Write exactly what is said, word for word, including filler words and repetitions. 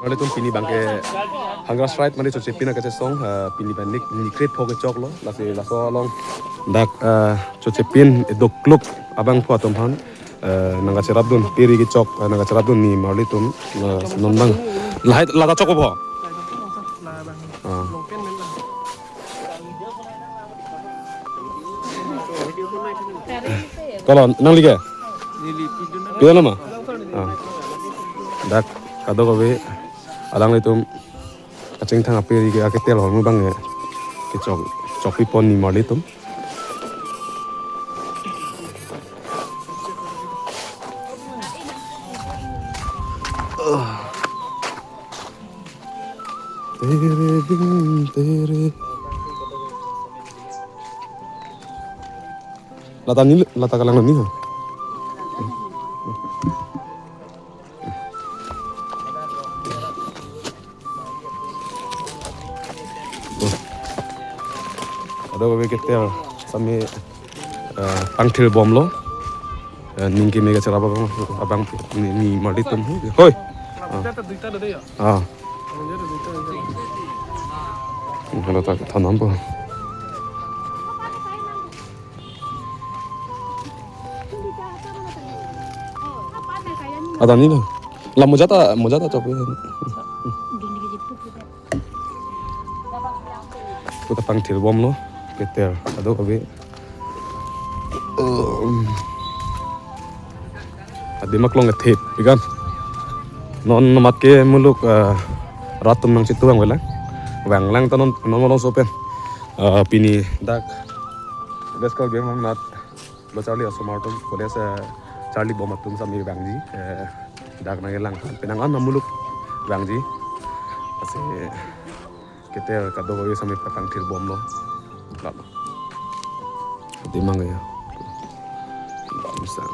Nimarli atum pini abangke hunger strike mane chochepin akachesong, eh, pini abang nik, nikrit pho kechoklo, lasi laso along dak, eh, chochepin dokluk abangphu atum aphan, eh, nangkacherapdun, pe ri kechok, eh, nangkacherapdun nimarli atum, eh, non abang. Lahai lata chokpo pho. Ah. Kolo, nangli ke? Pidun nama? Ah. Dak kadokave alanglitum kachingthang ape ri ke aketel ahormu abang ke chok, chokpipon nimarli atum. Tere ding, tere. Lata ni, lata kalang ni ho. Kadokave keter sami, eh, pangthir bomlo. Eh, ning keme kacherap abang, abang ni, nimarli atum. Hoi. Ah. Ah. Halo, tak tanam po. Ada ni lo. La moja ta, moja ta chok. Puta pangthir bomlo, keter, kadokave. Um. Adim aklong kethip, ikan. Non amat ke muluk, eh, rat atum nangchitu vangvelang. Vanglang ta non, non malongso pen. Eh, pini dak West Karbi Anglong anat lo charli osomar atum, college, eh, charlibom atum sami vangji, eh, dak nangkelang pen. Penang an amuluk vangji. Lasi keter kadokave sami pangthir bomlo. Lalo. Di mang ya. Bisa.